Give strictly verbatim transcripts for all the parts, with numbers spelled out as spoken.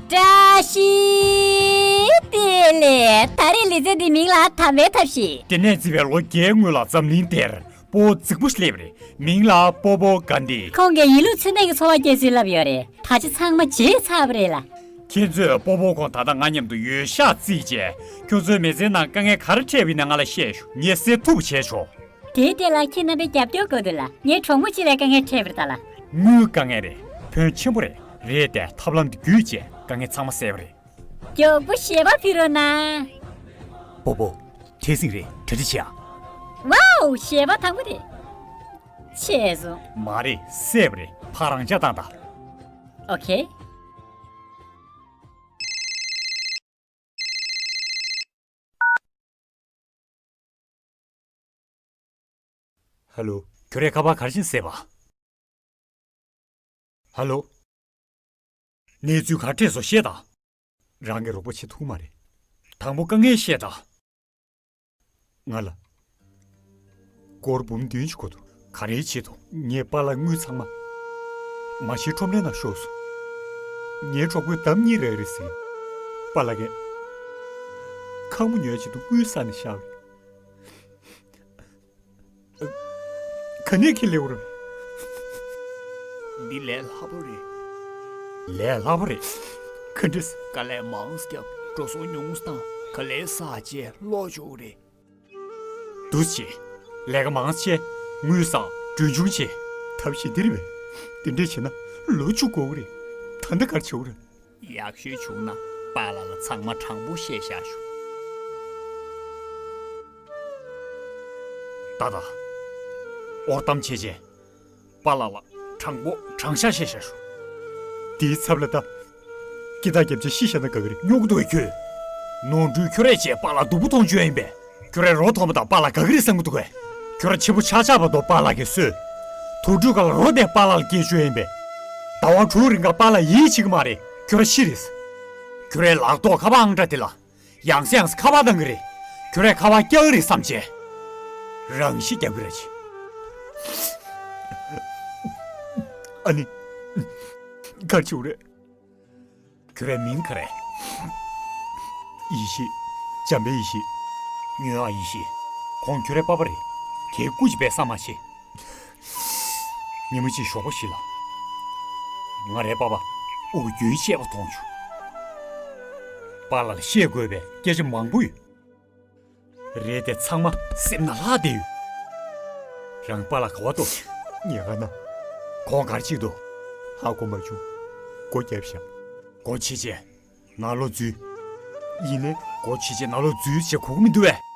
བཀྲ་ཤིས་བདེ་ལེགས། ད་རེས་ལེ་ཚན་འདིའི་མིང་ལ་དམ་པའི་ཐབས་ཤེས། དེ་ནས་བརྩིས་པའི་ལོ་བརྒྱའི་སྔོན་ལ་འཛམ་གླིང་འདིར་སྤོ་བོ་རྫིག་པོ་ཞིག་སླེབས་པ་རེད། མིང་ལ་སྤོ་བོ་གྷན་དྷི། ཁོང་གིས་ཡིན་ལུགས་ཚུལ་ལྡན་གྱི་འཚོ་བ་སྐྱེལ་ཚུལ་ལབ་ཡོད་རེད། ད་ཆ་ཚང་མ་བརྗེད་ཚར་བ་རེད་ལ། ཁྱེད་ཚོས་སྤོ་བོ་ཁོང་ད་ལྟ་ང་མཉམ་དུ་ཡོད་ཤག་བརྩིས་བྱས། ཁྱོད་ཚོའི་མི་ཚེའི་ནང་དཀའ་ངལ་ག་རེ་འཕྲད་པ་ཡིན་ན་ང་ལ་བཤད་ཤོག་ངས་སེལ་ཐུབ་པ་བྱས་ཆོག་དེའི་ཐད་ལ་ཁྱེད་རྣམ་པའི་རྒྱབ་སྐྱོར་དགོས་འདུག་ལ། ངའི་གྲོགས་མོ་གཅིག་ལ་དཀའ་ངལ་འཕྲད་པ་རེད་ད་ལ། དངུལ་དཀའ་ངལ་རེད། ཕོན་ཆེན་པོ་རེད། རེད་དེ་ཐབས་ལམ་འདི་བརྒྱུད་བྱས་དཀའ་ངལ་ཚང་མ་སེལ་བ་རེད། མགྱོགས་པོ་ཞལ་པར་ཕུལ་རོགས་གནང་། སྤོ་བོ། འཕྲལ་སེང་རེད། གྲ་སྒྲིག་བྱེད་ཨ། ཝའོ། ཞལ་པར་དང་པོ་རེད། ཆད་སོང་། མ་རེད། སེབ་རེད། ཕར་རང་འཇགས་བཏང་དང་། ཨོ་ཁེ། ཧ་ལོ། ཁྱོད་རའི་ཁ་པར་ག་རེ་བྱས་ནས་བཟས་པ། ཧ་ལོ། གནས་ཚུལ་ག་རེ་འཕྲད་སོང་བཤད་དང་། རང་གི་རོགས་པ་བྱེད་ཐུབ་མ་རེད། དང་པོ་དཀའ་ངལ་བཤད་དང་། ང་ལ་སྒོར་འབུམ་བདུན་ཅིག་དགོས་འདུག་ག་རེའི་ཆེད་དུ། ངས་པཱ་ལགས་དངུལ་ཚང་མ་མ་ཤི་ཁྲོམ་རའི་ནང་ཤོར་སོང་། ངའི་གྲོགས་པོས་ལྡབ་གཉིས་རག་རེད་ཟེར། པཱ་ལགས་ཀྱིས་ཁག་མོ་ཉོ་ཡའི་ཆེད་དུ་དངུལ་བསགས་ནས་བཞག་རེད། ག་ནས་ཁྱེར་སླེབས་རེད། འདི་ལས་སླ་པོ་རེད། ལས་སླ་པོ་རེད། ག་འདྲས། དཀའ་ལས་མང་ཙམ་བརྒྱབ། འགྲོ་སོང་ཉུང་ཙམ་བཏང་། ག་ལེར་བསགས་བྱས་ལོག་འགྲོ་གི་རེད། འདུག་སེ་བྱས། ལས་ཀ་མང་ཙམ་བྱས། དངུལ་བསགས། གྲོན་ཆུང་བྱས། ཐབས་ཤེས་འདི་རེད་པས། དེ་འདྲས་བྱས་ན་ལོ་བཅུ་འགོར་གི་རེད། ད་ལྟ་ག་རེ་བྱེད་དགོས་རེད། ཡག་ཤོས་བྱུང་ན་པཱ་ལགས་ལ་ཚང་མ་དྲང་པོ་བཤད་བཞག་ཤོག་ད་ད། ཨོར་གཏམ་བྱས་བྱས། པཱ་ལགས་ལ་དྲང་པོ་དྲང་བཞག་བཤད་བཞག་ཤོག་དེའི་ཚབ་ལ་ད། སྐེ་ཐག་བརྒྱབ་བྱས་ཤི་བཞག་ན་དགའ་གི་རེད། སྨྱོ་གི་འདུག་གས་ཁྱོད། ནོར་འཁྲུལ་ཁྱོད་རས་བྱས་པཱ་ལགས་སྡུག་པོ་མཐོང་བཅུག་ཡ་ཡིན་པས། ཁྱོད་རས་རོ་མཐོང་པ་དང་པཱ་ལགས་དགའ་གི་རེད་བསམ་གི་འདུག་གས། ཁྱོད་ར་ཆེན་པོ་ཆགས་ཆགས་བར་དུ་པཱ་ལགས་ཀྱིས་གསོས། དུག་སྦྲུལ་ཁ་ལ་རོ་བསྡད་པཱ་ལགས་ལ་སྐྱེལ་བཅུག་ཡ་ཡིན་པས། ཟླ་བ་དྲུག་རིང་ག་པཱ་ལགས་ཡིད་ཆེས་གི་མ་རེད། ཁྱོད་ར་ཤི་རེད། ཁྱོད་རའི་ལག་ཐོག་ཁ་པར་ཨང་གྲངས་དེ་ལ། ཡང་སེ་ཡང་སེ་ཁ་པར་བཏང་གི་རེད། ཁྱོད་རས་ཁ་པར་རྒྱག་གི་རེད་བསམ་བྱས། རང་ཤི་རྒྱག་གི་རེད། ཨ་ནི། ག་རེ་བྱེད་དགོས་རེད། ཁྱོད་རའི་མིང་ག་རེ། ཡེ་ཤེས། འཇམ་དཔལ་ཡེ་ཤེས། ཉོན་ཨ་ཡེ་ཤེས། ཁོང་ཁྱོད་རའི་པ་ཕ་རེད། ཁྱེད་སྐུ་མཁྱེན་པས་བསམ་མ་བྱེད། ཉིན་མོ་གཅིག་ཞོགས་པ་ཞིག་ལ། ང་རའི་པ་ཕ་དབུགས་རྒྱུན་ཆད་པ་མཐོང་བྱུང་། པཱ་ལགས་ལ་བཤད་དགོས་པའི་སྐད་ཆ་མང་པོ་ཡོད། རེད་དེ་ཚང་མ་སེམས་ནང་ལྷག་བསྡད་ཡོད། རང་པཱ་ལགས་ག་པར་འདུག་ཉལ་ཁང་ནང་། ཁོང་ག་རེ་བྱེད་ཀྱི་འདུག་ཧ་གོ་མ་བྱུང་། སྒོ་བརྒྱབ་བཞག་སྒོ་ཕྱེ་བྱས་ནང་ལོགས་འཛུལ། ཡིན་ནའི་སྒོ་ཕྱེ་བྱས་ནང་ལོགས་འཛུལ་བྱས་གོ་གི་མི་འདུག་པས།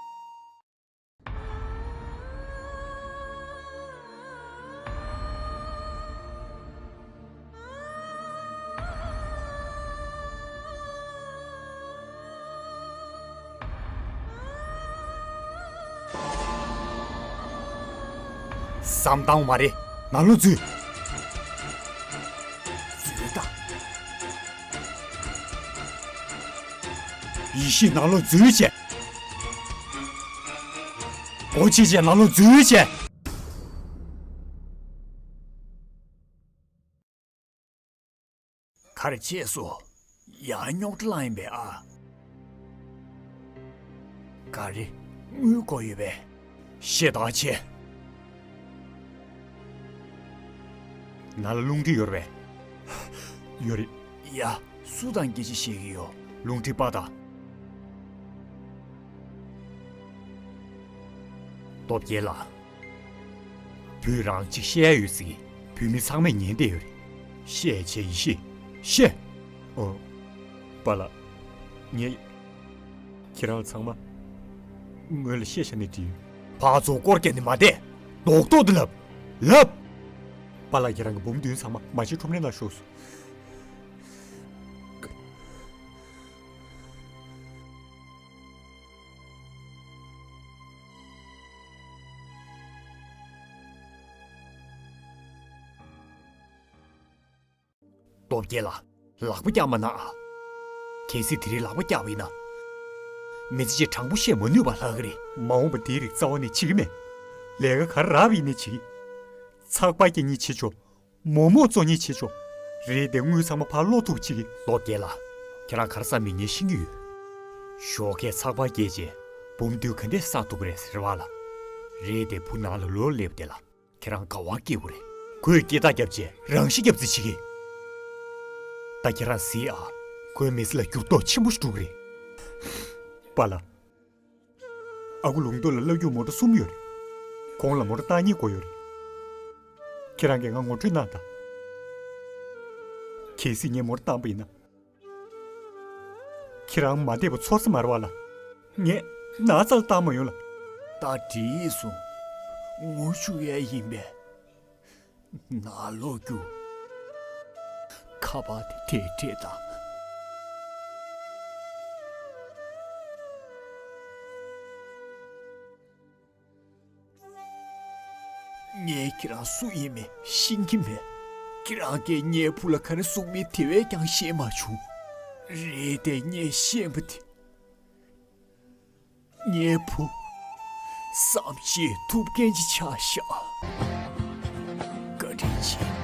བསམ་བཏང་བ་མ་རེད། ནང་ལོགས་འཛུལ། འཛུལ་ད། ཡེ་ཤེས། ནང་ལོགས་འཛུལ་བྱས། སྒོ་ཕྱེ་བྱས་ནང་ལོགས་འཛུལ་བྱས། ག་རེ་བྱས་སོང་། ཡང་རྙོག་དྲ་བསླངས་ཡིན་པས་ཨ། ག་རེ། དངུལ་དགོས་ཡོད་པས། ཞེ་དྲག་ཆེ། ནང་ལ་རླུང་འཕྲིན་ཡོད་རེད་པས། ཡོད་རེད། ཡ། སུ་དང་སྐད་ཆ་བཤད་ཀྱི་ཡོད། རླུང་འཕྲིན་པ་དང་། སྟོབས་རྒྱལ་ལགས། བུས་རང་གཅིག་བཤད་ཡ་ཡོད་ཟེར་གི། བུད་མེད་ཚང་མས་ཉན་བསྡད་ཡོད་རེད། བཤད་བྱས་ཡེ་ཤེས། བཤད། ཨོ། པཱ་ལགས། ངས་ཁྱེད་རང་ཚང་མ་སྔོན་ལ་བཤད་བཞག་ནས་བྲིས་ཡོད། ཕར་ཚུར་སྐོར་རྒྱག་ནས་མ་བསྡད། རྡོག་རྡོག་དེ་ལབ། ལབ། པཱ་ལགས། ཁྱེད་རང་གི་འབུམ་བདུན་ཚང་མ་མ་ཤི་ཁྲོམ་རའི་ནང་ཤོར་སོང་། སྟོབས་རྒྱལ་ལགས། ལག་པ་བཀྱག་མ་གནང་ཨ། གལ་སྲིད་དེ་རིང་ལག་པ་བཀྱག་པ་ཡིན་ན། མི་ཚེ་གཅིག་དྲང་པོ་བཤད་མ་ནུས་པ་ལྷག་གི་རེད། མ་འོངས་པ་དེའི་རིགས་རྩ་བ་ནས་བྱེད་ཀྱི་མེད། ལས་ཀ་ག་རེ་རག་པ་ཡིན་ནའི་བྱེད་ཀྱི། ཚགས་པར་རྒྱག་མཁན་བྱེད་ཆོག་མོག་མོག་བཙོང་མཁན་བྱེད་ཆོག་རེད་དེ་དངུལ་ཚང་མ་ཕར་སློག་ཐུབ་ཅིག་གི། སྟོབས་རྒྱལ་ལགས། ཁྱེད་རང་ག་རེ་བསམ་མིན་ངས་ཤེས་ཀྱི་ཡོད། ཞོགས་ཀས་ཚགས་པར་སྐྱེལ་རྗེས་འབུམ་དུས་ག་འདྲས་བསགས་ཐུབ་ཀྱི་རེད་ཟེར་བ་ལ། རེད་དེ་བུ་ནང་ལ་ལོག་སླེབས་དེ་ལ་ཁྱེད་རང་དགའ་བ་སྐྱེ་བོ་རེད། ཁོས་སྐད་བརྡ་བརྒྱབ་རྗེས་རང་ཤི་བརྒྱབ་རྩིས་བྱེད་ཀྱི། ད་ཁྱེད་རང་གཟིགས་ཨ། ཁོའི་མི་ཚེ་ལ་འགྱུར་ལྡོག་ཆེན་པོ་ཞིག་འགྲོ་གི་རེད། པཱ་ལགས། ཨ་ཁུ་ལུང་རྟོགས་ལ་བླ་རྒྱུག་མོ་ཊ་གསུམ་ཡོད་རེད། ཁོང་ལ་མོ་ཊ་བཏང་སྙིང་དགོས་ཡོད་རེད། ཁྱེད་རང་གིས་ང་ངོ་སྤྲོད་གནང་དང་། གལ་སྲིད་ངས་མོ་ཊ་བཏང་པ་ཡིན་ན། ཁྱེད་རང་མ་བསྡད་པ་ཚོར་ས་མ་རེད་པཱ་ལགས། ངས་ན་ཚ་ལ་བཏང་མ་ཡོང་ལགས། ད་འགྲིག་སོང་། ངུ་བཅུག་ཡས་ཡིན་པས། ནང་ལོགས་རྒྱུགས། ཁ་པར་དེ་དེ་སྤྲད་དང་། ངས་ཁྱེད་རང་སུ་ཡིན་མིན་ཤེས་ཀྱི་མེད། ཁྱེད་རང་གིས་ངའི་བུ་ལ་ག་རེ་གསུངས་མིན་དེ་བས་ཀྱང་ཤེས་མ་བྱུང་། རེད་དེ་ངས་ཤེས་པ་དེ། ངའི་བུ་བསམ་ཤེས་ཐུབ་མཁན་ཅིག་ཆགས་ཤག། བཀའ་དྲིན་ཆེ།